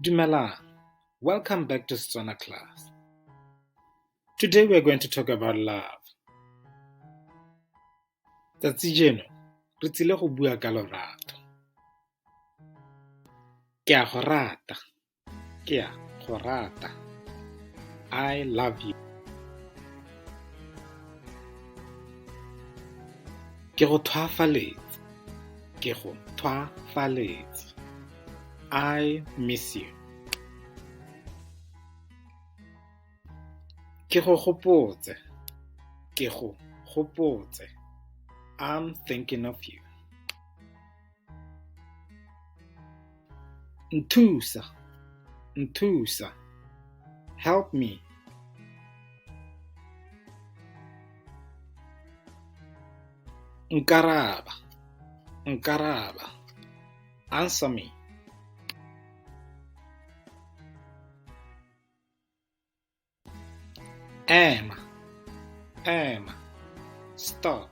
Dumelang. Welcome back to Setswana class. Today we are going to talk about love. Tsatsi jeno re tsile go bua ka lorato. Ke a go rata. Ke a go rata. I love you. Ke go thwafaletse. Ke go thwafaletse. I miss you. Ke go gopotse. Ke go gopotse. I'm thinking of you. Nthusa. Nthusa. Help me. Nkaraba. Nkaraba. Answer me. Ema. Ema. Stop.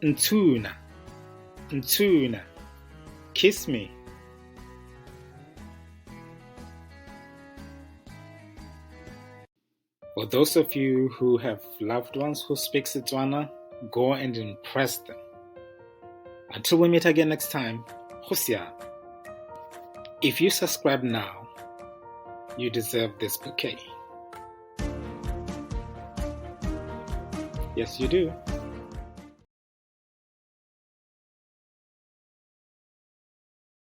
Ntshuna. Ntshuna. Kiss me. For those of you who have loved ones who speak Setswana, go and impress them. Until we meet again next time, Husia. If you subscribe now, you deserve this bouquet. Yes, you do.